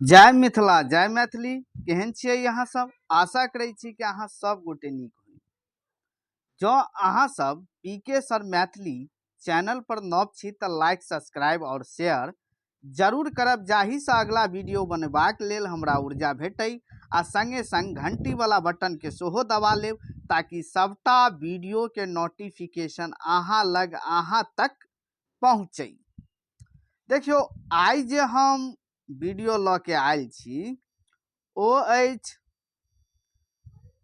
जय मिथिला जय मैथिली। केहन छियै अहाँ सब? आशा करै छी कि अहाँ सब गोटे नीक होई। जँ अहाँ सब पी के सर मैथिली चैनल पर नव छी तऽ लाइक, सब्सक्राइब और शेयर जरूर करब, जाहिसँ अगला वीडियो बनेबाक लेल हमरा ऊर्जा भेटै, आ संगे संग घंटी वाला बटन के सेहो दबा लेब ताकि सबटा वीडियो के नोटिफिकेशन अहाँ लग अहाँ तक पहुँचै। देखियौ, आइ जे हम वीडियो लऽ के आयल छी ओ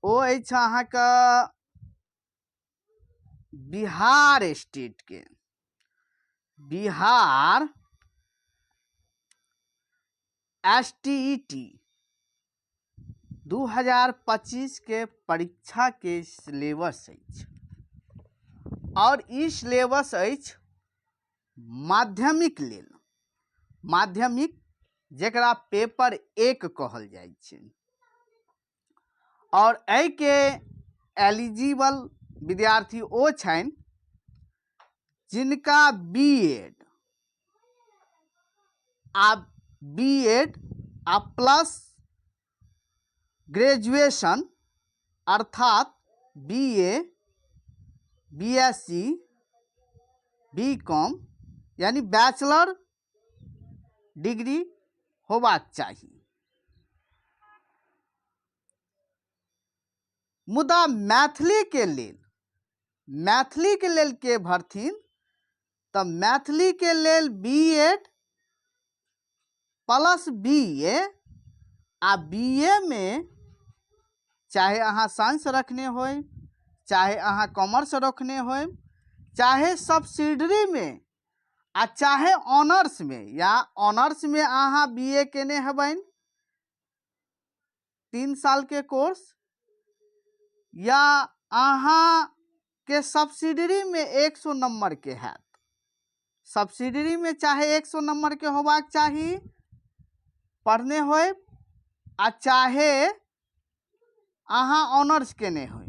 अछि अहाँके बिहार स्टेटके, Bihar S T E T 2025 के परीक्षा के सिलेबस अछि और ई सिलेबस अछि माध्यमिक लेल, माध्यमिक जकरा पेपर 1 कहल जाइ छै। और एहिके एलिजिबल विद्यार्थी ओ छनि जिनका बी एड आ प्लस ग्रेजुएशन, अर्थात B A, B S C, B com, यानी बैचलर डिग्री होबाक चाही। मुदा मैथिलीके लेल के भरथिन? तऽ मैथिलीके लेल B Ed plus B A, आ बी ए मे चाहे अहाँ साइंस रखने होइ, चाहे अहाँ कॉमर्स रखने होइ, चाहे सब्सिडरीमे आ चाहे ऑनर्समे, या ऑनर्समे अहाँ बी ए केने हेबनि 3 सालके कोर्स, या अहाँके सब्सिडरीमे 100 नम्बरके हैत। सब्सिडरीमे चाहे 100 नम्बरके होबाक चाही, पढ़ने होय, आ चाहे अहाँ ऑनर्स केने होय।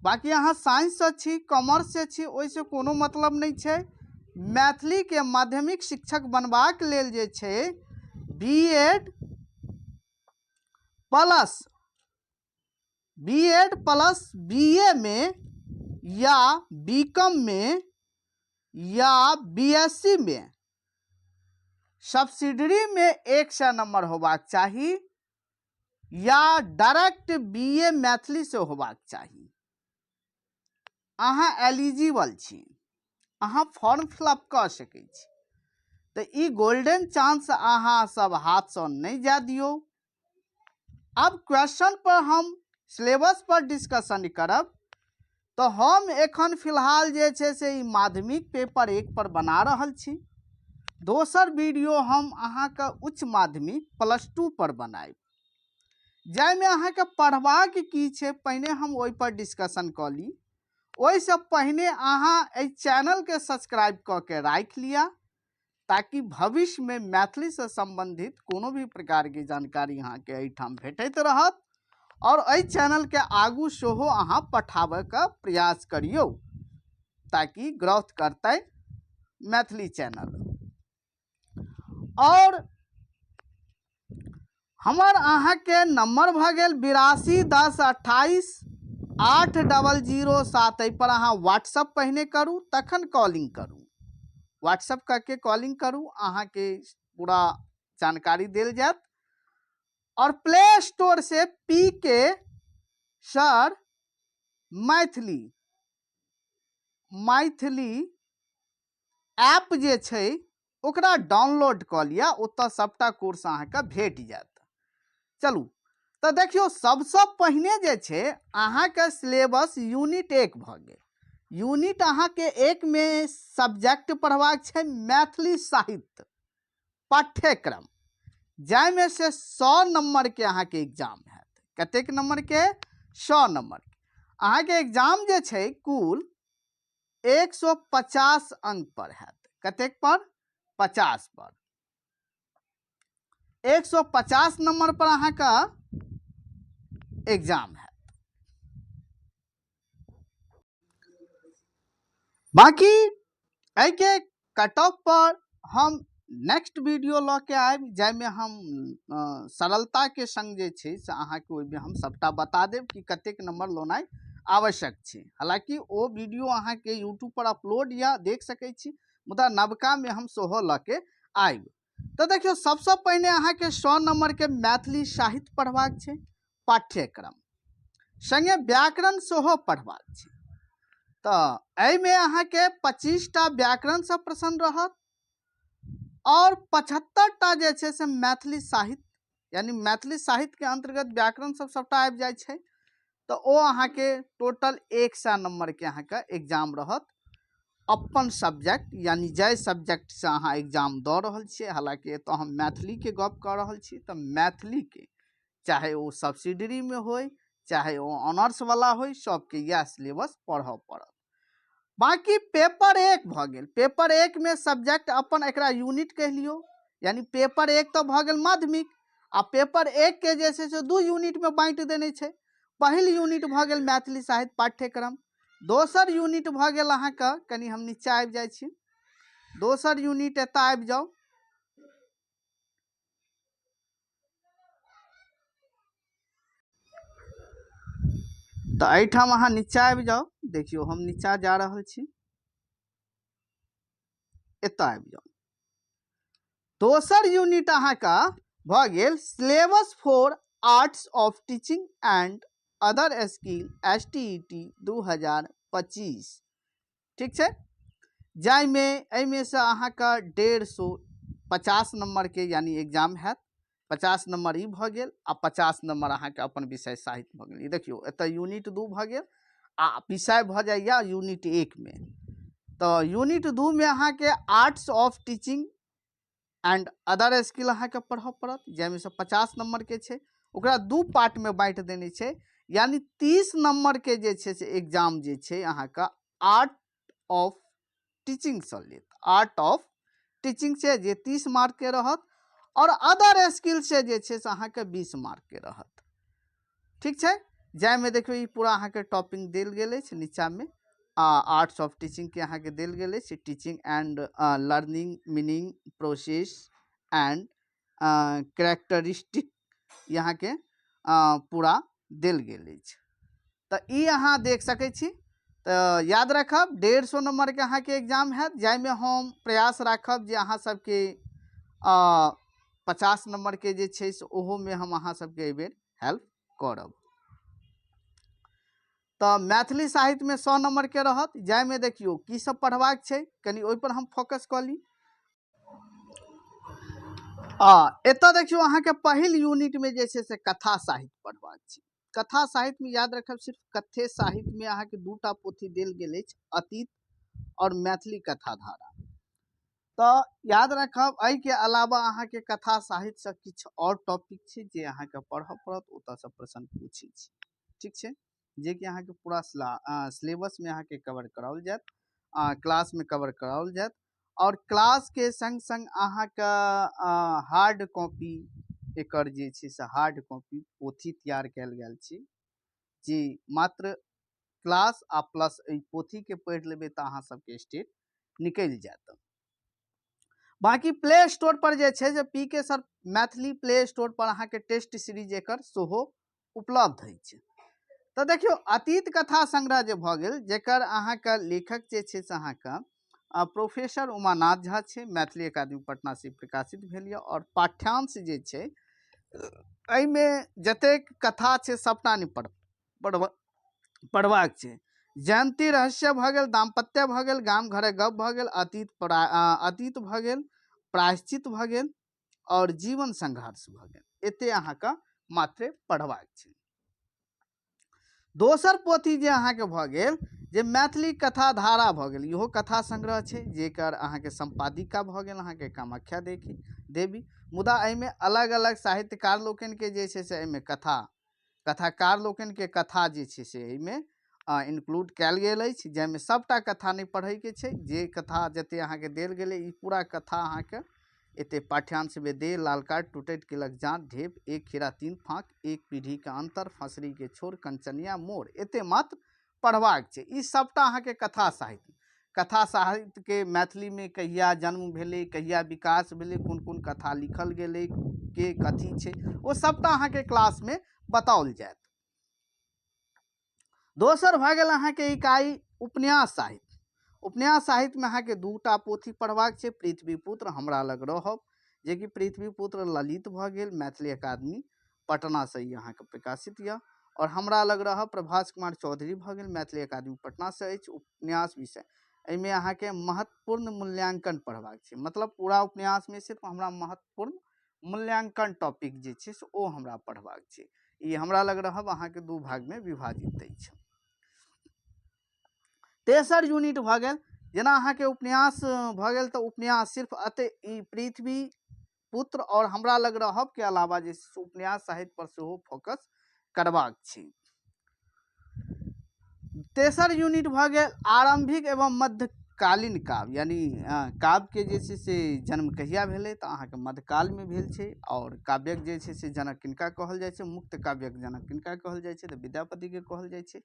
बाँकी अहाँ साइंससँ छी, कॉमर्ससँ छी, ओहिसँ कोनो मतलब नहि छै। मैथिलीके माध्यमिक शिक्षक बनबाक लेल जे छै B Ed plus B A मे या बी कॉम मे या बी एस सी मे सब्सिडरीमे 100 नम्बर होबाक चाही, या डायरेक्ट बी ए मैथिली से होबाक चाही। अहाँ एलिजिबल छी, अहाँ फॉर्म फिलअप कऽ सकै छी। तऽ ई गोल्डन चांस अहाँ सब हाथसँ नहि जाय दियौ। आब क्वेश्चन पर हम सिलेबस पर डिस्कशन करब। तऽ हम एखन फिलहाल जे छै से ई माध्यमिक पेपर 1 पर बना रहल छी। दोसर वीडियो हम अहाँके उच्च माध्यमिक प्लस 2 पर बनायब, जाहिमे अहाँके पढ़बाक की छै, पहिने हम ओहि पर डिस्कशन कऽ ली। ओहिसँ पहिने अहाँ एहि चैनलके सब्सक्राइब कऽ के राखि लिअ, ताकि भविष्यमे मैथिलीसँ सम्बन्धित कोनो भी प्रकारके जानकारी अहाँके एहिठाम भेटैत रहत। आओर एहि चैनलके आगू सेहो अहाँ पठाबैके प्रयास करियौ, ताकि ग्रोथ करतै मैथिली चैनल। आओर हमर अहाँके नम्बर भऽ गेल 8210288007। एहिपर अहाँ व्हाट्सअप पहिने करू, तखन कॉलिंग करू। व्हाट्सअप करके कॉलिंग करू, अहाँके पूरा जानकारी देल जायत। और प्ले स्टोर से पी के सर मैथिली मैथिली ऐप जे छै, ओकरा डाउनलोड कऽ लिअ। ओतऽ सभटा कोर्स अहाँके भेट जायत। चलू, तऽ देखियौ, सबसँ पहिने जे छै अहाँके सिलेबस यूनिट 1 भऽ गेल। यूनिट अहाँके 1मे सब्जेक्ट पढ़बाक छै मैथिली साहित्य पाठ्यक्रम, जाहिमे से 100 नम्बरके अहाँके एग्जाम हैत। कतेक नम्बरके? 100 नम्बरके। अहाँके एग्जाम जे छै कुल 150 अंक पर हैत। कतेक पर? 50 पर। 150 नंबर पर अहाँके एग्जाम हैत। बाकी एहिके कट ऑफ पर हम नेक्स्ट वीडियो लऽ के आयब जाहिमे हम सरलताके सङ्ग जे छै से अहाँके ओहिमे हम सभटा बता देब कि कतेक नम्बर लेनाइ आवश्यक छै। हालाँकि ओ वीडियो अहाँके यूट्यूबपर अपलोड यऽ, देख सकै छी, मुदा नवकामे हम सेहो लऽ के आयब। तऽ देखियौ, सबसँ पहिने अहाँके 100 नम्बरके मैथिली साहित्य पढ़बाक छै, पाठ्यक्रम सङ्गे व्याकरण सेहो पढ़बाक छै। तऽ एहिमे अहाँके 25टा व्याकरणसँ प्रश्न रहत आओर 75टा जे छै से मैथिली साहित्य, यानी मैथिली साहित्यके अन्तर्गत व्याकरण सब सभटा आबि जाइ छै। तऽ ओ अहाँके टोटल 100 नम्बरके अहाँके एग्जाम रहत अपन सब्जेक्ट, यानी जाहि सब्जेक्टसँ अहाँ एग्जाम दऽ रहल छियै। हालाँकि एतऽ हम मैथिलीके गप कऽ रहल छी, तऽ मैथिलीके चाहे ओ सब्सिडरीमे होइ चाहे ओ ऑनर्सवला होइ, सबके इएह सिलेबस पढ़ऽ पड़त। बाँकी पेपर 1 भऽ गेल। पेपर 1 मे सब्जेक्ट अपन एकरा यूनिट कहि लियौ, यानी पेपर 1 तऽ भऽ गेल माध्यमिक, आ पेपर 1 के जे छै से 2 यूनिटमे बाँटि देने छै। पहिल यूनिट भऽ गेल मैथिली साहित्य पाठ्यक्रम, दोसर यूनिट भऽ गेल अहाँके, कनि हम नीचा आबि जाइ छी, दोसर यूनिट एतऽ आबि जाउ, तऽ एहिठाम अहाँ नीचा आबि जाउ। देखियौ हम नीचा जा रहल छी, एतऽ आबि जाउ। दोसर यूनिट अहाँके भऽ गेल syllabus for arts of teaching and other skill S T E T 2025, ठीक छै, जाहिमे एहिमे से अहाँके 150 नम्बरके यानी एग्जाम हैत। 50 नम्बर ई भऽ गेल आ 50 नम्बर अहाँके अपन विषय साहित्य भऽ गेल। ई देखियौ एतऽ यूनिट 2 भऽ गेल आ विषय भऽ जाइए यूनिट 1 मे। तऽ यूनिट 2 मे अहाँके arts of teaching and other skill अहाँके पढ़ऽ पड़त, जाहिमे से 50 नम्बरके छै, ओकरा 2 पार्टमे बाँटि देने छै, यानी 30 नम्बरके जे छै से एग्जाम जे छै अहाँके आर्ट ऑफ टीचिंगसँ लेत, आर्ट ऑफ टीचिंग से जे 30 मार्कके रहत, आओर अदर स्किल से जे छै से अहाँके 20 मार्कके रहत, ठीक छै। जाहिमे देखियौ ई पूरा अहाँके टॉपिक देल गेल अछि नीचाँमे, आर्ट्स ऑफ टीचिंगके अहाँके देल गेल अछि, teaching and learning meaning process and characteristic अहाँके पूरा देल गेल अछि। तऽ ई अहाँ देख सकै छी। तऽ याद राखब 150 नम्बरके अहाँके एग्जाम हैत, जाहिमे हम प्रयास राखब जे अहाँ सबके 50 नम्बरके जे छै से ओहोमे हम अहाँ सबके एहिबेर हेल्प करब। तऽ मैथिली साहित्यमे 100 नम्बरके रहत, जाहिमे देखियौ की सब पढ़बाक छै, कनि ओहिपर हम फोकस कऽ ली। आ एतऽ देखियौ अहाँके पहिल यूनिटमे जे छै से कथा साहित्य पढ़बाक छै। कथा साहित्यमे याद रखब सिर्फ कथे साहित्यमे अहाँके 2टा पोथी देल गेल अछि, अतीत आओर मैथिली कथाधारा। तऽ याद रखब एहिके अलावा अहाँके कथा साहित्यसँ किछु आओर टॉपिक छै जे अहाँके पढ़ऽ पड़त, ओतऽसँ प्रश्न पूछै छी, ठीक छै, जेकि अहाँके पूरा सिलेबसमे अहाँके कवर कराओल जायत, क्लासमे कवर कराओल जायत। आओर क्लासके सङ्ग सङ्ग अहाँके हार्ड कॉपी एकर जे छै से हार्ड कॉपी पोथी तैयार कयल गेल छै, जे मात्र क्लास आ प्लस एहि पोथीके पढ़ि लेबै तऽ अहाँ सबके स्टेट निकलि जायत। बाँकी प्ले स्टोर पर जे छै से पी के सर मैथिली प्ले स्टोर पर अहाँके टेस्ट सीरीज एकर सेहो उपलब्ध अछि। तऽ देखियौ अतीत कथा संग्रह जे भऽ गेल, जकर अहाँके लेखक जे छै से अहाँके प्रोफेसर उमानाथ झा छै, मैथिली अकादमी पटना से प्रकाशित भेल यऽ। आओर पाठ्यांश जे छै एहिमे जतेक कथा छै सबटा नहि पढ़बाक छै। जयंती रहस्य भऽ गेल, दाम्पत्य भऽ गेल, गाम घरक गप भऽ गेल, अतीत भऽ गेल, प्रायश्चित भऽ गेल आओर जीवन संघर्ष भऽ गेल। एते अहाँके मात्र पढ़बाक छै। दोसर पोथी जे अहाँके भऽ गेल जे मैथिली कथा धारा भऽ गेल, इहो कथा संग्रह छै जेकर अहाँके सम्पादिका भऽ गेल अहाँके कामाख्या देवी। मुदा एहिमे अलग अलग साहित्यकार लोकनिके जे छै से एहिमे कथाकार लोकनिके कथा जे छै से एहिमे इन्क्लूड कयल गेल अछि, जाहिमे सबटा कथा नहि पढ़ैके छै, जे कथा जते अहाँके देल गेलै ई पूरा कथा अहाँके एते पाठ्यांशमे दे, लाल कार्ड, टूटैत केलक जाँत, ढेप, एक खीरा 3 फाँक, एक पीढ़ीके अंतर, फसरीके छोर, कंचनिया मोड़, एते मात्र पढ़बाक छै। ई सबटा अहाँके कथा साहित्य। कथा साहित्यके मैथिलीमे कहिया जन्म भेलै, कहिया विकास भेलै, कोन कोन कथा लिखल गेलै, के कथी छै, ओ सभटा अहाँके क्लासमे बताओल जायत। दोसर भए गेल अहाँके इकाइ उपन्यास साहित्य। उपन्यास साहित्यमे अहाँके दूटा पोथी पढ़बाक छै, पृथ्वीपुत्र हमरा लग रहब, जेकि पृथ्वीपुत्र ललित भऽ गेल, मैथिली अकादमी पटनासँ ई अहाँके प्रकाशित यऽ, आओर हमरा लग रहब प्रभास कुमार चौधरी भऽ गेल, मैथिली अकादमी पटनासँ अछि। उपन्यास विषय एहिमे अहाँके महत्वपूर्ण मूल्यांकन पढ़बाक छै, मतलब पूरा उपन्यासमे सिर्फ हमरा महत्वपूर्ण मूल्यांकन टॉपिक जे छै से ओ हमरा पढ़बाक छै। ई हमरा लग रहब अहाँके दू भागमे विभाजित अछि। तेसर यूनिट भऽ गेल जेना अहाँके उपन्यास भऽ गेल, तऽ उपन्यास सिर्फ एते ई पृथ्वी पुत्र आओर हमरा लग रहब के अलावा जे छै उपन्यास साहित्य पर सेहो फोकस करबाक छै। तेसर यूनिट भऽ गेल आरम्भिक एवं मध्यकालीन काव्य, यानी काव्यके जे छै से जन्म कहिया भेलै, तऽ अहाँके मध्यकालमे भेल छै। आओर काव्यक जे छै से जनक किनका कहल जाइ छै, मुक्त काव्यक जनक किनका कहल जाइ छै, तऽ विद्यापतिके कहल जाइ छै,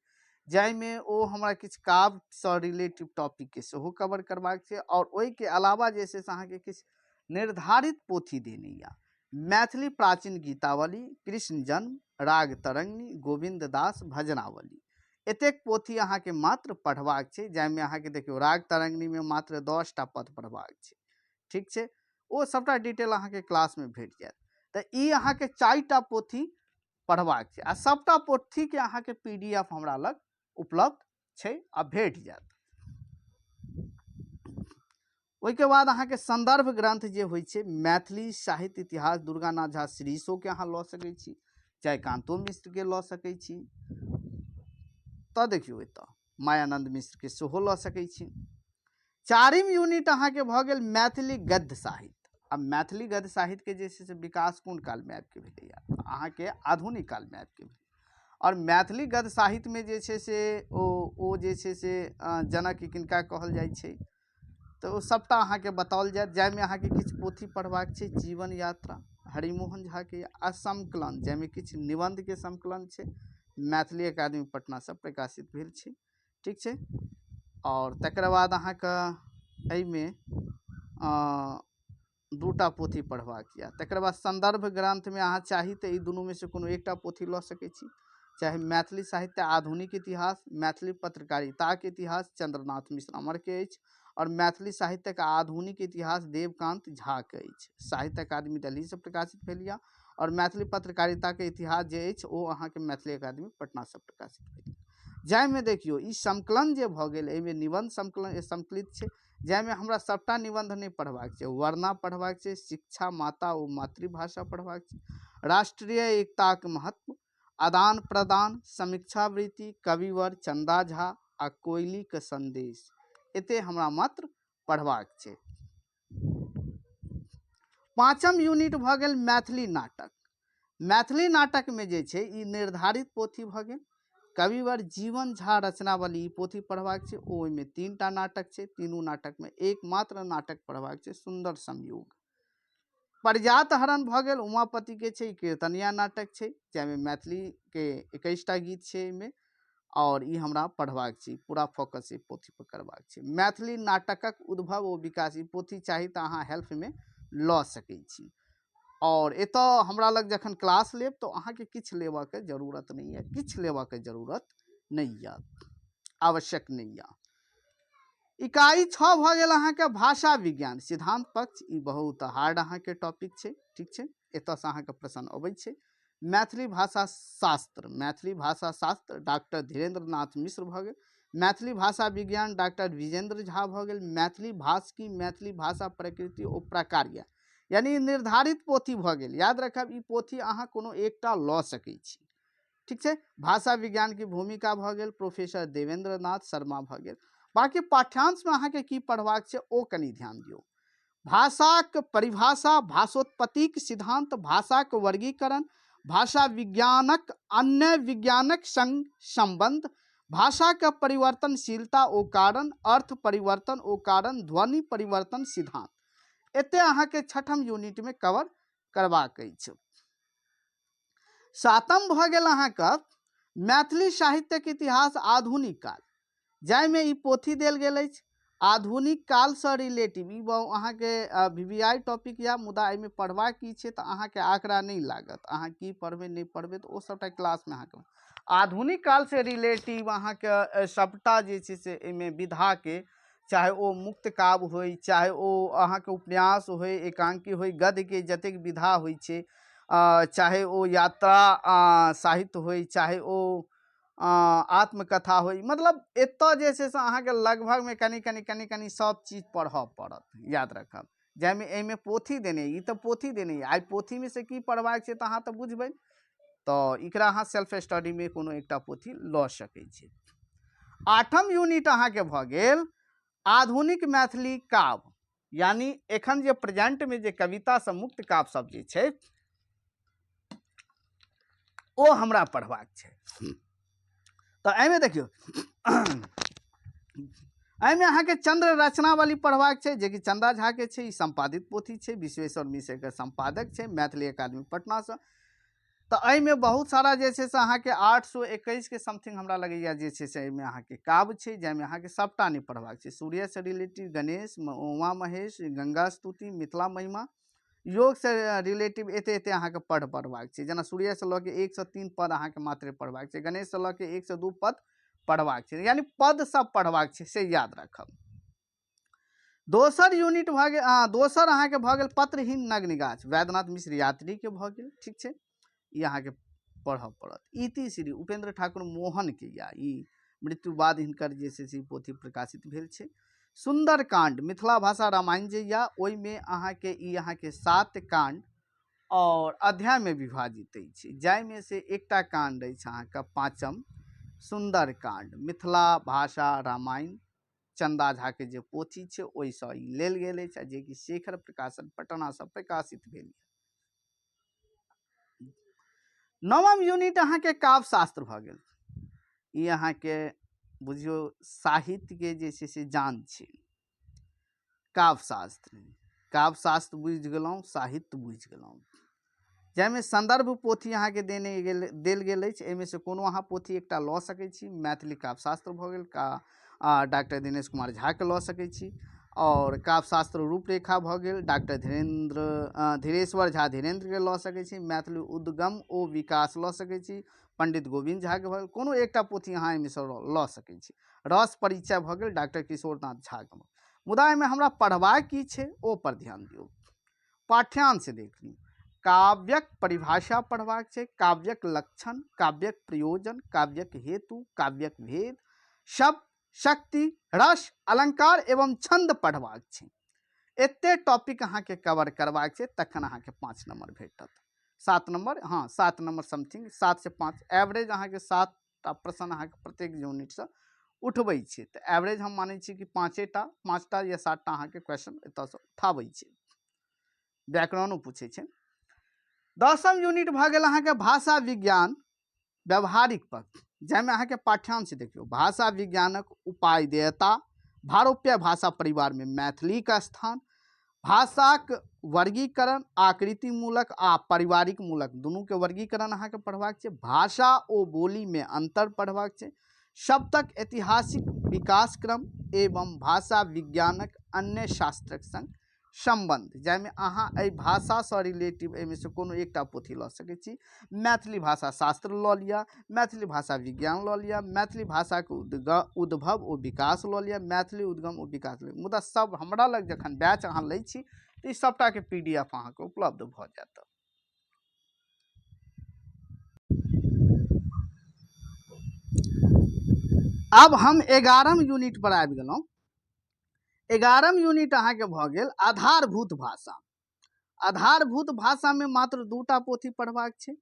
जाहिमे ओ हमरा किछु काव्यसँ रिलेटिव टॉपिकके सेहो कवर करबाक छै। आओर ओहिके अलावा जे छै से अहाँके किछु निर्धारित पोथी देने यऽ, मैथिली प्राचीन गीतावली, कृष्ण जन्म, राग तरंगिणी, गोविन्द दास भजनावली, एतेक पोथी अहाँके मात्र पढ़बाक छै, जाहिमे अहाँके देखियौ राग तरंगिणीमे मात्र 10टा पद पढ़बाक छै, ठीक छै। ओ सभटा डिटेल अहाँके क्लासमे भेट जायत। तऽ ई अहाँके 4टा पोथी पढ़बाक छै आ सभटा पोथीके अहाँके PDF हमरा लग उपलब्ध छै आ भेट जायत। ओहिके बाद अहाँके संदर्भ ग्रंथ जे होइ छै मैथिली साहित्य इतिहास, दुर्गानाथ झा श्रीशोके अहाँ लऽ सकै छी, जयकान्तो मिश्रके लऽ सकै छी, तऽ देखियौ एतऽ मायानन्द मिश्रके सेहो लऽ सकै छी। चारिम यूनिट अहाँके भऽ गेल मैथिली गद्य साहित्य। आब मैथिली गद्य साहित्यके जे छै से विकास कोन कालमे आबिके भेलैए, अहाँके आधुनिक कालमे आबिके भेलै। आओर मैथिली गद्य साहित्यमे जे छै से ओ जे छै से जनक किनका कहल जाइ छै, तऽ ओ सभटा अहाँके बताओल जायत, जाहिमे अहाँके किछु पोथी पढ़बाक छै, जीवन यात्रा हरिमोहन झाके आ संकलन, जाहिमे किछु निबन्धके संकलन छै, मैथिली अकादमी पटनासँ प्रकाशित भेल छै, ठीक छै। आओर तकर बाद अहाँके एहिमे दूटा पोथी पढ़बाक यऽ। तकर बाद संदर्भ ग्रंथमे अहाँ चाही तऽ ई दुनूमे से कोनो एकटा पोथी लऽ सकै छी, चाहे मैथिली साहित्य आधुनिक इतिहास, मैथिली पत्रकारिताके इतिहास चंद्रनाथ मिश्र अमरके अछि, और मैथिली साहित्यक आधुनिक इतिहास देवकांत झाके अछि, साहित्य अकादमी दिल्लीसँ प्रकाशित भेल यऽ। और मैथिली पत्रकारिताके इतिहास जे अछि ओ अहाँके मैथिली अकादमी पटनासँ प्रकाशित भेल। जाहिमे देखियौ ई संकलन जे भऽ गेल एहिमे निबन्ध संकलित छै, जाहिमे हमरा सभटा निबन्ध नहि पढ़बाक छै, वर्णा पढ़बाक छै, शिक्षा माता ओ मातृभाषा पढ़बाक छै, राष्ट्रीय एकताक महत्व, आदान प्रदान, समीक्षावृत्ति, कविवर चंदा झा आ कोयलीक संदेश, एते हमरा मात्र पढ़बाक छै। पाँचम यूनिट भऽ गेल मैथिली नाटक। मैथिली नाटकमे जे छै ई निर्धारित पोथी भऽ गेल, कविवर जीवन झा रचनावली ई पोथी पढ़बाक छै, ओहिमे 3टा नाटक छै, तीनू नाटकमे एकमात्र नाटक पढ़बाक छै सुन्दर संयोग। परिजात हरण भऽ गेल उमापतिके छै, कीर्तनिया नाटक छै, जाहिमे मैथिलीके 21टा गीत छै एहिमे, और ई हमरा पढ़बाक छै, पूरा फोकस ई पोथी पर करबाक छै। मैथिली नाटकक उद्भव ओ विकास, ई पोथी चाही तऽ अहाँ हेल्पमे लऽ सकै छी। और एतऽ हमरा लग जखन क्लास लेब तऽ अहाँके किछु लेबऽके जरूरत नहि यऽ, किछु लेबऽके जरूरत नहि यऽ, आवश्यक नहि यऽ। इकाई 6 भऽ गेल अहाँके भाषा विज्ञान सिद्धांत पक्ष, ई बहुत हार्ड अहाँके टॉपिक छै, ठीक छै, एतऽसँ अहाँके प्रश्न अबै छै। मैथिली भाषा शास्त्र, मैथिली भाषा शास्त्र डॉक्टर धीरेन्द्र नाथ मिश्र भऽ गेल, मैथिली भाषा विज्ञान डॉक्टर विजेंद्र झा भऽ गेल, मैथिली भाषकी, मैथिली भाषा प्रकृति ओ प्रकार्य, यानी निर्धारित पोथी भऽ गेल। याद रखब ई पोथी अहाँ कोनो एकटा लऽ सकै छी, ठीक छै। भाषा विज्ञान की भूमिका भऽ गेल प्रोफेसर देवेंद्र नाथ शर्मा भऽ गेल। बाकी पाठ्यांशमे अहाँके की पढ़बाक छै ओ कनि ध्यान दियौ। भाषाक परिभाषा, भाषोत्पत्तिक सिद्धांत, भाषाक वर्गीकरण, भाषा विज्ञानक अन्य विज्ञानक संग संबंध, भाषाक परिवर्तनशीलता ओ कारण, अर्थ परिवर्तन ओ कारण, ध्वनि परिवर्तन सिद्धांत, एते अहाँके छठम यूनिटमे कवर करबाक अछि। सातम भऽ गेल अहाँके मैथिली साहित्यक इतिहास आधुनिक काल, जाहिमे ई पोथी देल गेल अछि। आधुनिक कालसँ रिलेटिव ई अहाँके VVI topic यऽ, मुदा एहिमे पढ़बाक की छै तऽ अहाँके आंकड़ा नहि लागत, अहाँ की पढ़बै नहि पढ़बै तऽ ओ सबटा क्लासमे अहाँके आधुनिक कालसँ रिलेटिव अहाँके सबटा जे छै से एहिमे विधाके, चाहे ओ मुक्त काव्य होइ, चाहे ओ अहाँके उपन्यास होइ, एकांकी होइ, गद्यके जतेक विधा होइ छै, चाहे ओ यात्रा साहित्य होइ, चाहे ओ आत्मकथा होइ, मतलब एतऽ जे छै से अहाँके लगभगमे कनि कनि कनि कनि सब चीज पढ़ऽ पड़त, याद रखब। जाहिमे एहिमे पोथी देने, ई तऽ पोथी देने, आइ पोथीमे से की पढ़बाक छै तऽ अहाँ तऽ बुझबै, तऽ एकरा अहाँ सेल्फ स्टडीमे कोनो एकटा पोथी लऽ सकै छी। आठम यूनिट अहाँके भऽ गेल आधुनिक मैथिली काव्य, यानी एखन जे प्रेजेंटमे जे कविता सब मुक्त काव्य सब जे छै ओ हमरा पढ़बाक छै। तऽ एहिमे देखियौ, एहिमे अहाँके चंद्र रचनावली पढ़बाक छै, जेकि चंदा झा के छै, ई सम्पादित पोथी छै, विश्वेश्वर मिश्र एकर सम्पादक छै, मैथिली अकादमी पटनासँ। तऽ एहिमे बहुत सारा जे छै से अहाँके 821 के समथिंग हमरा लगैया जे छै से एहिमे अहाँके काव्य छै, जाहिमे अहाँके सबटा नहि पढ़बाक छै। सूर्यसँ रिलेटिव गणेश, उमा महेश, गंगा स्तुति, मिथिला महिमा, योगसँ रिलेटिव एते एते अहाँके पढ़ पढ़बाक छै। जेना सूर्यसँ लऽ के 1 से 3 पद अहाँके मात्र पढ़बाक छै, गणेशसँ लऽ के 1 से 2 पद पढ़बाक छै, यानी पद सब पढ़बाक छै, से याद राखब। दोसर यूनिट भऽ गेल, दोसर अहाँके भऽ गेल पत्रहीन नग्न गाछ, वैद्यनाथ मिश्र यात्रीके भऽ गेल, ठीक छै, ई अहाँके पढ़ऽ पड़त। इति श्री उपेंद्र ठाकुर मोहनके या ई मृत्यु बाद हिनकर जे छै से पोथी प्रकाशित भेल छै। सुंदरकांड मिथिला भाषा रामायण जे या ओहिमे अहाँके ई अहाँके 7 कांड और अध्यायमे विभाजित अछि, जाहिमे से एकटा कांड अछि अहाँके 5म सुंदरकांड मिथिला भाषा रामायण, चंदा झा के जे पोथी छै ओहिसँ ई लेल गेल अछि, जेकि शेखर प्रकाशन पटनासँ प्रकाशित भेल। 9म यूनिट अहाँके काव्य शास्त्र भऽ गेल। ई अहाँके बुझियौ साहित्यके जे छै से जान छै काव्य शास्त्र। काव्य शास्त्र बुझि गेलहुँ, साहित्य बुझि गेलहुँ, जाहिमे संदर्भ पोथी अहाँके देने गेल देल गेल अछि। एहिमे से कोनो अहाँ पोथी एकटा लऽ सकै छी। मैथिली काव्यशास्त्र भऽ गेल, का डॉक्टर दिनेश कुमार झाके लऽ सकै छी, और काव्यशास्त्र रूपरेखा भऽ गेल, डॉक्टर धीरेश्वर झा धीरेन्द्रके लऽ सकै छी, मैथिली उद्गम ओ विकास लऽ सकै छी, पंडित गोविन्द झाके भऽ गेल, कोनो एकटा पोथी अहाँ एहिमे सँ लऽ सकै छी। रस परिचय भऽ गेल डॉक्टर किशोरनाथ झाके। मुदा एहिमे हमरा पढ़बाक की छै ओ पर ध्यान दियौ। पाठ्यांश देख लियौ, काव्यक परिभाषा पढ़बाक छै, काव्यक लक्षण, काव्यक प्रयोजन, काव्यक हेतु, काव्यक भेद, शब्द, शक्ति, रस, अलंकार एवं छंद पढ़बाक छै। एते टॉपिक अहाँके कवर करबाक छै, तखन अहाँके 5 नंबर भेटत। 7 नंबर, हाँ 7 नंबर समथिंग, 7 से 5 एवरेज अहाँके 7टा प्रश्न अहाँके प्रत्येक यूनिटसँ उठबै छै। तऽ एवरेज हम मानै छी कि 5टा या 7टा अहाँके क्वेश्चन एतऽसँ उठाबै छै। व्याकरणो पूछै छै। 10म यूनिट भऽ गेल अहाँके भाषा विज्ञान व्यवहारिक पक्ष, जाहिमे अहाँके पाठ्यांश देखियौ, भाषा विज्ञानक उपादेयता, भारोपीय भाषा परिवारमे मैथिलीक स्थान, भाषाक वर्गीकरण, आकृति मूलक आ पारिवारिक मूलक दुनूके वर्गीकरण अहाँके पढ़बाक छै, भाषा ओ बोलीमे अंतर पढ़बाक छै, शब्दक ऐतिहासिक विकास क्रम एवं भाषा विज्ञानक अन्य शास्त्रक संग संबंध, जाहिमे अहाँ एहि भाषासँ रिलेटिव एहिमे से कोनो एकटा पोथी लऽ सकै छी। मैथिली भाषा शास्त्र लऽ लिअ, मैथिली भाषा विज्ञान लऽ लिअ, मैथिली भाषाके उद्भव ओ विकास लऽ लिअ, मैथिली उद्गम ओ विकास लऽ लिअ। मुदा सब हमरा लग जखन बैच अहाँ लै छी तऽ ई सबटाके PDF अहाँके उपलब्ध भऽ जायत। आब हम 11म यूनिट पर आबि गेलहुँ। 11म यूनिट अहाँके भऽ गेल आधारभूत भाषा। आधारभूत भाषामे मात्र 2टा पोथी पढ़बाक छै,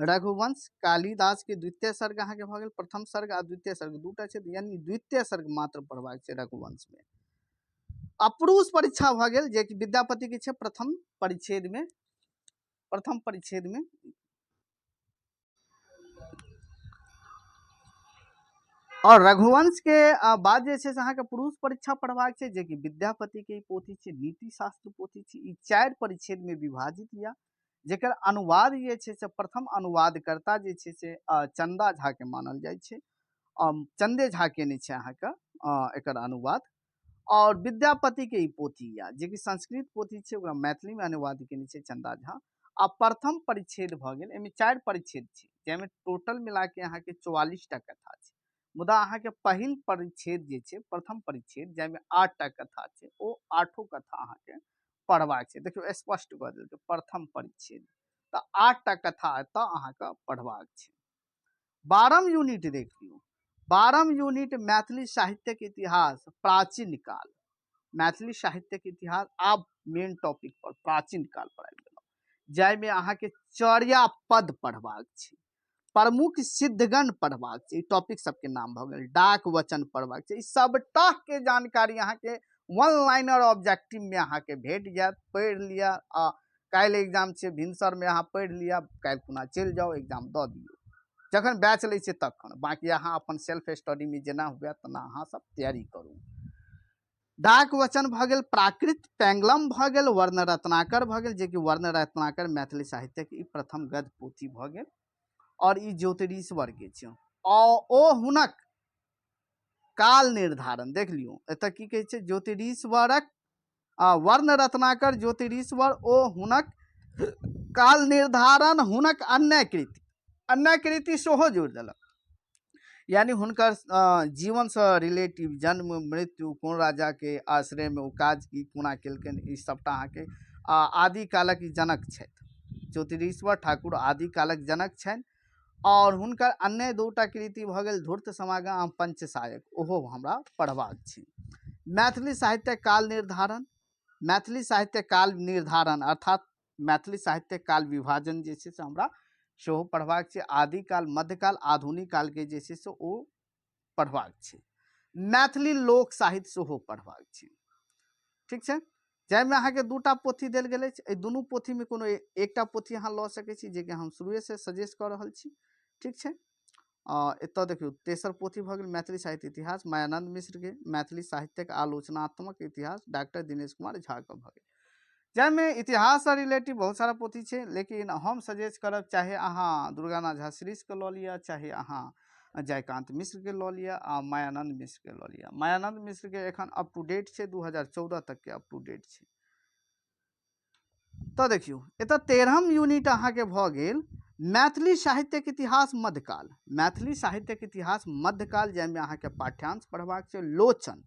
रघुवंश कालिदास के द्वितीय सर्ग अहाँके भऽ गेल, प्रथम सर्ग आ द्वितीय सर्ग 2टा छै, यानी द्वितीय सर्ग मात्र पढ़बाक छै रघुवंश में। आ पुरुष परीक्षा भऽ गेल, जेकि विद्यापति के छै प्रथम परिच्छेद में, प्रथम परिच्छेद में। और रघुवंश के बाद जे छै से अहाँके पुरुष परीक्षा पढ़बाक छै, जेकि विद्यापति के पोथी छै, नीति शास्त्र पोथी छै। ई 4 परिच्छेद में विभाजित या, जेकर अनुवाद जे छै से प्रथम अनुवादकर्ता जे छै से चंदा झा के मानल जाइ छै। चंदे झा के नहि छै अहाँके एकर अनुवाद। आओर विद्यापतिके ई पोथी यऽ जेकि संस्कृत पोथी छै, ओकरा मैथिलीमे अनुवाद केने छै चन्दा झा। आ प्रथम परिच्छेद भऽ गेल, एहिमे 4 परिच्छेद छै जाहिमे टोटल मिलाके अहाँके 44टा कथा छै। मुदा अहाँके पहिल परिच्छेद जे छै, प्रथम परिच्छेद, जाहिमे 8टा कथा छै, ओ 8 कथा अहाँके पढ़बाक छै। देखियौ स्पष्ट कऽ देलकै प्रथम परिच्छेद, तऽ 8टा कथा एतऽ अहाँके पढ़बाक छै। 12म यूनिट देख लियौ। 12म यूनिट मैथिली साहित्यक इतिहास प्राचीन काल। मैथिली साहित्यक इतिहास आब मेन टॉपिक पर प्राचीन काल पर आबि गेलहुँ, जाहिमे अहाँके चर्यापद पढ़बाक छै, प्रमुख सिद्धगण पढ़बाक छै, ई टॉपिक सबके नाम भऽ गेल, डाक वचन पढ़बाक छै। ई सबटा के जानकारी अहाँके वन लाइनर ऑब्जेक्टिव में अहाँके भेट जायत। पढ़ि लिअ, आ काल्हि एग्जाम छै, भिनसरमे अहाँ पढ़ि लिअ, काल्हि खुना चलि जाउ, एग्जाम दऽ दियौ जखन बैच लै छै तखन। बाँकी अहाँ अपन सेल्फ स्टडीमे जेना हुए तेना अहाँ सब तैयारी करू। डाक वचन भऽ गेल, प्राकृत पैंगलम भऽ गेल, वर्ण रत्नाकर भऽ गेल, जेकि वर्ण रत्नाकर मैथिली साहित्यक ई प्रथम गद्य पोथी भऽ गेल और ई ज्योतिरीश्वर के छै। ओ हुनक काल निर्धारण देख लियौ, एतऽ की कहै छै, ज्योतिरीश्वरक वर्ण रत्नाकर ज्योतिरीश्वर ओ हुनक काल निर्धारण हुनक अन्य कृति, अन्य कृति सेहो जोड़ि देलक, यानी हुनकर जीवनसँ रिलेटिव जन्म मृत्यु, कोन राजाके आश्रयमे ओ काज की कोना केलकनि, ई सबटा अहाँके आदिकालक ई जनक छथि। ज्योतिरीश्वर ठाकुर आदिकालक जनक छनि और हुनकर अन्य 2टा कृति भऽ गेल धूर्त समागम आ पंचसायक, ओहो हमरा पढ़बाक छै। मैथिली साहित्य काल निर्धारण, मैथिली साहित्य काल निर्धारण अर्थात मैथिली साहित्य काल विभाजन जे छै से हमरा सेहो पढ़बाक छै। आदिकाल, मध्यकाल, आधुनिक कालके जे छै से ओ पढ़बाक छै। मैथिली लोक साहित्य सेहो पढ़बाक छै। ठीक छै, जाहिमे अहाँके 2टा पोथी देल गेल अछि, एहि दुनू पोथीमे कोनो एकटा पोथी अहाँ लऽ सकै छी, जेकि हम शुरुएसँ सजेस्ट कऽ रहल छी। ठीक छै, एतऽ देखियौ तेसर पोथी भऽ गेल मैथिली साहित्य इतिहास मायानंद मिश्रके, मैथिली साहित्यक आलोचनात्मक इतिहास डॉक्टर दिनेश कुमार झा के भऽ गेल, जाहिमे इतिहाससँ रिलेटिव बहुत सारा पोथी छै। लेकिन हम सजेस्ट करब चाहे अहाँ दुर्गानाथ झा श्रीशके लऽ लिअ, चाहे अहाँ जयकान्त मिश्रके लऽ लिअ आ मायानंद मिश्रके लऽ लिअ। मायानंद मिश्रके एखन अप टू डेट छै, 2014 तकके अप टू डेट छै। तऽ देखियौ एतऽ 13म यूनिट अहाँके भऽ गेल मैथिली साहित्यक इतिहास मध्यकाल। मैथिली साहित्यक इतिहास मध्यकाल, जाहिमे अहाँके पाठ्यांश पढ़बाक छै लोचन,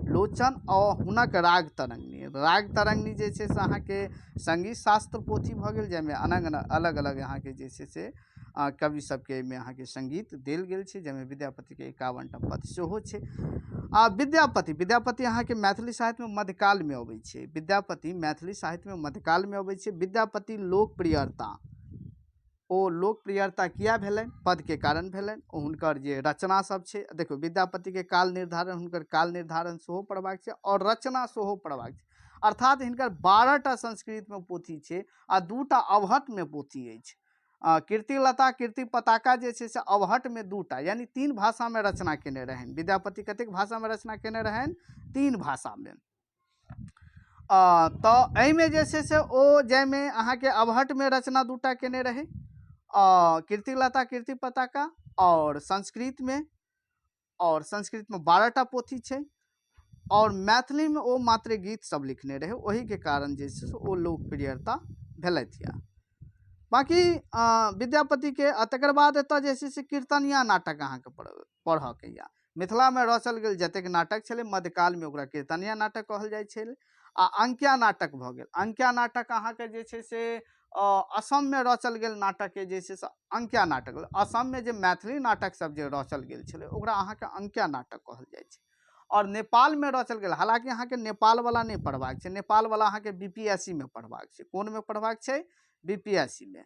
लोचन और हुनक राग तरंगिणी। राग तरंगिणी जे छै से अहाँके संगीत शास्त्र पोथी भऽ गेल, जाहिमे अलग अलग अहाँके जे छै से कवि सबके एहिमे अहाँके संगीत देल गेल छै, जाहिमे विद्यापतिके 51टा पद सेहो छै। आ विद्यापति अहाँके मैथिली साहित्यमे मध्यकालमे अबै छै। विद्यापति मैथिली साहित्यमे मध्यकालमे अबै छै। विद्यापति लोकप्रियता, ओ लोकप्रियता किया भेलनि? पदके कारण भेलनि। ओ हुनकर जे रचना सब छै, देखियौ विद्यापतिके काल निर्धारण, हुनकर काल निर्धारण सेहो पढ़बाक छै और रचना सेहो पढ़बाक छै। अर्थात हिनकर 12टा संस्कृतमे पोथी छै आ 2टा अवहट्ठमे पोथी अछि। कीर्तिलता कीर्ति पताका जे छै से अवहट्ठमे 2टा, यानी 3 भाषामे रचना केने रहनि। विद्यापति कतेक भाषामे रचना केने रहनि? 3 भाषामे। तऽ एहिमे जे छै से ओ जाहिमे अहाँके अवहट्ठमे रचना 2टा केने रहै, कीर्तिलता कीर्ति पताका, और संस्कृतमे, और संस्कृतमे 12टा पोथी छै, और मैथिलीमे ओ मात्र गीत सब लिखने रहै, ओहिके कारण जे छै से ओ लोकप्रियता भेलथि यऽ। बाँकी विद्यापतिके, तकर बाद एतऽ जे छै से कीर्तनिया नाटक अहाँके पढ़ऽके यऽ। मिथिलामे रचल गेल जतेक नाटक छलै मध्यकालमे ओकरा कीर्तनिया नाटक कहल जाइ छलै। आ अंकिया नाटक भऽ गेल। अंकिया नाटक अहाँके जे छै से असममे रचल गेल नाटकके जे छै से अंकिया नाटक। असममे जे मैथिली नाटक सब जे रचल गेल छलै ओकरा अहाँके अंकिया नाटक कहल जाइ छै। और नेपालमे रचल गेल, हालाँकि अहाँके नेपालवला नहि पढ़बाक छै, नेपालवला अहाँके बी पी एस सी मे पढ़बाक छै। कोनमे पढ़बाक छै? बी पी एस सी मे।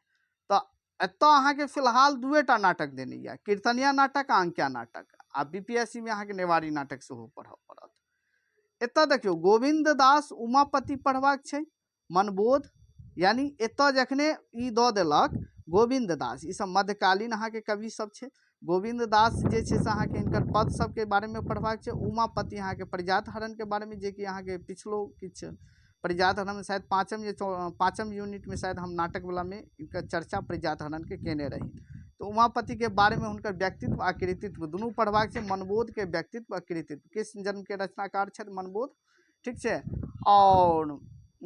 तऽ एतऽ अहाँके फिलहाल 2टा नाटक देने यऽ, कीर्तनिया नाटक आ अंकिया नाटक। आ बी पी एस सी मे अहाँके नेवारी नाटक सेहो पढ़ऽ पड़त। एतऽ देखियौ गोविन्द दास उमापति पढ़बाक छै, मनबोध, यानी एतऽ जखने ई दऽ देलक गोविन्द दास, ई सब मध्यकालीन अहाँके कवि सब छै। गोविन्द दास जे छै से अहाँके हिनकर पद सबके बारेमे पढ़बाक छै। उमापति अहाँके पारिजात हरणके बारेमे, जेकि अहाँके पिछलो किछु पारिजात हरण शायद पाँचम या पाँचम यूनिटमे शायद हम नाटकवलामे हिनकर चर्चा पारिजात हरणके केने रही, तऽ तऽ उमापतिके बारेमे हुनकर व्यक्तित्व आ कृतित्व दुनू पढ़बाक छै। मनबोधके व्यक्तित्व आ कृतित्व, कृष्ण जन्मके रचनाकार छथि मनबोध, ठीक छै। आओर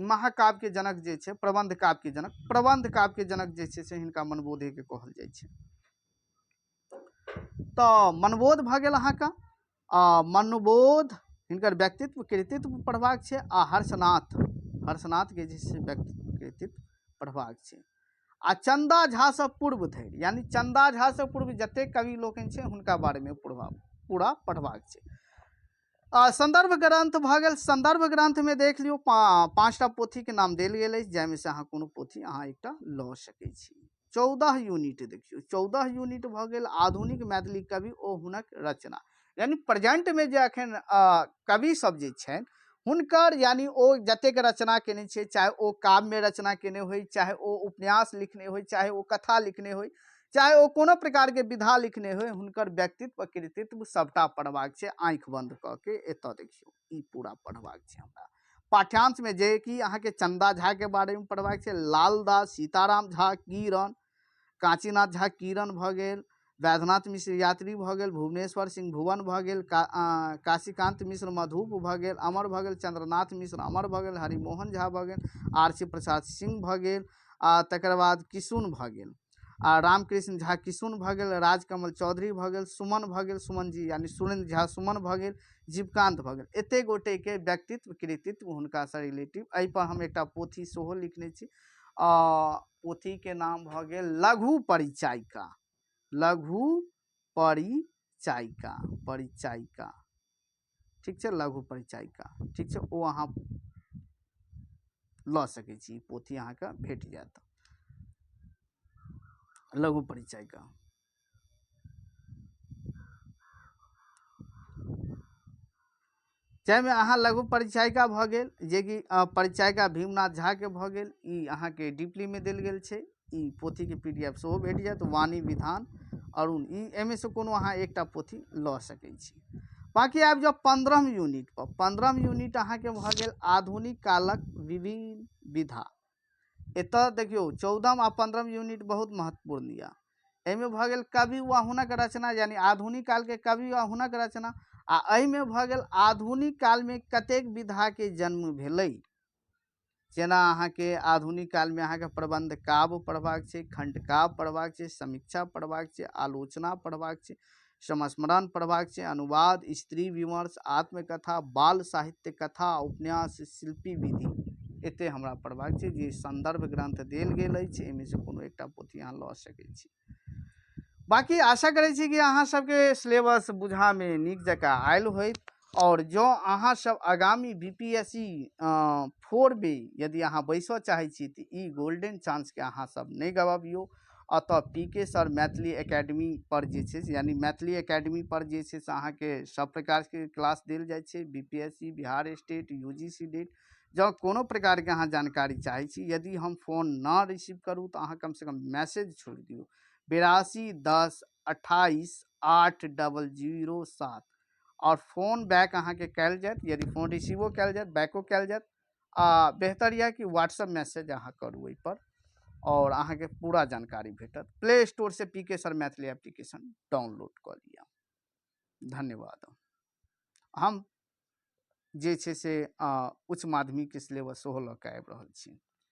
महाकाव्यके जनक जे छै, प्रबंध काव्यके जनक, प्रबंध काव्यके जनक जे छै से हिनका मनबोधेके कहल जाइ छै। तऽ मनबोध भऽ गेल अहाँके, आ मनबोध हिनकर व्यक्तित्व कृतित्व पढ़बाक छै। आ हर्षनाथ, हर्षनाथके जे छै व्यक्तित्व कृतित्व पढ़बाक छै। आ चंदा झासँ पूर्व धरि, यानी चंदा झासँ पूर्व जतेक कवि लोकनि छै हुनका बारेमे पूरा पढ़बाक छै। संदर्भ ग्रंथ भऽ गेल। संदर्भ ग्रंथमे देख लियौ, 5टा पोथीके नाम देल गेल अछि, जाहिमे से अहाँ कोनो पोथी अहाँ एकटा लऽ सकै छी। 14 यूनिट देखियौ, 14 यूनिट भऽ गेल आधुनिक मैथिली कवि ओ हुनक रचना, यानी प्रेजेंटमे जे एखन कवि सब जे छनि हुनकर, यानी ओ जतेक रचना केने छै, चाहे ओ काव्यमे रचना केने होइ, चाहे ओ उपन्यास लिखने होइ, चाहे ओ कथा लिखने होइ, चाहे ओ कोनो प्रकारके विधा लिखने होइ, हुनकर व्यक्तित्व कृतित्व सबटा पढ़बाक छै। आँखि बंद कऽ के एतऽ देखियौ, ई पूरा पढ़बाक छै हमरा पाठ्यांशमे, जे कि अहाँके चंदा झाके बारेमे पढ़बाक छै, लालदास, सीताराम झा किरण, काशीनाथ झा किरण भऽ गेल, वैद्यनाथ मिश्र यात्री भऽ गेल, भुवनेश्वर सिंह भुवन भऽ गेल, काशीकांत मिश्र मधुप भऽ गेल, अमर भऽ गेल, चंद्रनाथ मिश्र अमर भऽ गेल, हरिमोहन झा भऽ गेल, आरसी प्रसाद सिंह भऽ गेल, आ तकर बाद किशुन भऽ गेल, आ रामकृष्ण झा किशुन भऽ गेल, राजकमल चौधरी भऽ गेल, सुमन भऽ गेल, सुमन जी यानी सुरेंद्र झा सुमन भऽ गेल, जीवकांत भऽ गेल। एतेक गोटेके व्यक्तित्व कृतित्व हुनकासँ रिलेटिव। एहिपर हम एकटा पोथी सेहो लिखने छी, पोथीके नाम भऽ गेल लघु परिचायिका, लघु परिचायिका, परिचायिका, ठीक छै, लघु परिचायिका, ठीक छै। ओ अहाँ लऽ सकै छी, पोथी अहाँके भेट जायत, लघु परिचायिका। जाहिमे अहाँ लघु परिचायिका भऽ गेल, जेकि परिचायिका भीमनाथ झाके भऽ गेल, ई अहाँके डीपलीमे देल गेल छै, ई पोथीके PDF सेहो भेट जायत। वाणी विधान अरुण, ई एहिमे से कोनो अहाँ एकटा पोथी लऽ सकै छी। बाँकी आबि जाउ 15 यूनिट पर। 15 यूनिट अहाँके भऽ गेल आधुनिक कालक विभिन्न विधा। एतऽ देखियौ 14 आ 15 यूनिट बहुत महत्वपूर्ण यऽ। एहिमे भऽ गेल कवि व हुनक रचना, यानी आधुनिक कालके कवि व हुनक रचना, आ एहिमे भऽ गेल आधुनिक कालमे कतेक विधाके जन्म भेलै। जेना अहाँके आधुनिक कालमे अहाँके प्रबंध काव्य पढ़बाक छै, खंड काव्य पढ़बाक छै, समीक्षा पढ़बाक छै, आलोचना पढ़बाक छै, संस्मरण पढ़बाक छै, अनुवाद, स्त्री विमर्श, आत्मकथा, बाल साहित्य, कथा, उपन्यास, शिल्पी विधि, एते हमरा पढ़बाक छै। जे संदर्भ ग्रंथ देल गेल अछि एहिमे से कोनो एकटा पोथी अहाँ लऽ सकै छी। बाँकी आशा करै छी कि अहाँ सबके सिलेबस बुझामे नीक जकाँ आयल होइत, और जँ अहाँ सब आगामी BPSC 4 बे यदि अहाँ बैसऽ चाहै छी तऽ ई गोल्डन चांसके अहाँ सब नहि गवाबियौ। अतः PK sir Maithili academy पर जे छै, यानी मैथिली एकेडमी पर जे छै से अहाँके सब प्रकारके क्लास देल जाइ छै, BPSC, Bihar state, UGC NET. जँ कोनो प्रकारके अहाँ जानकारी चाहै छी, यदि हम फोन न रिसीव करू तऽ अहाँ कमसँ कम मैसेज छोड़ि दियौ 82 10 28 8 00 7, और फोन बैक अहाँके कयल जायत। यदि फोन रिसीवो कयल जायत, बैको कयल जायत, आ बेहतर यह कि व्हाट्सएप मैसेज अहाँ करू ओहिपर, और अहाँके पूरा जानकारी भेटत। प्ले स्टोर से PK sir Maithili application download कऽ लिअ। धन्यवाद। हम जे छै से उच्च माध्यमिकके सिलेबस सेहो लऽ कऽ आबि रहल छी।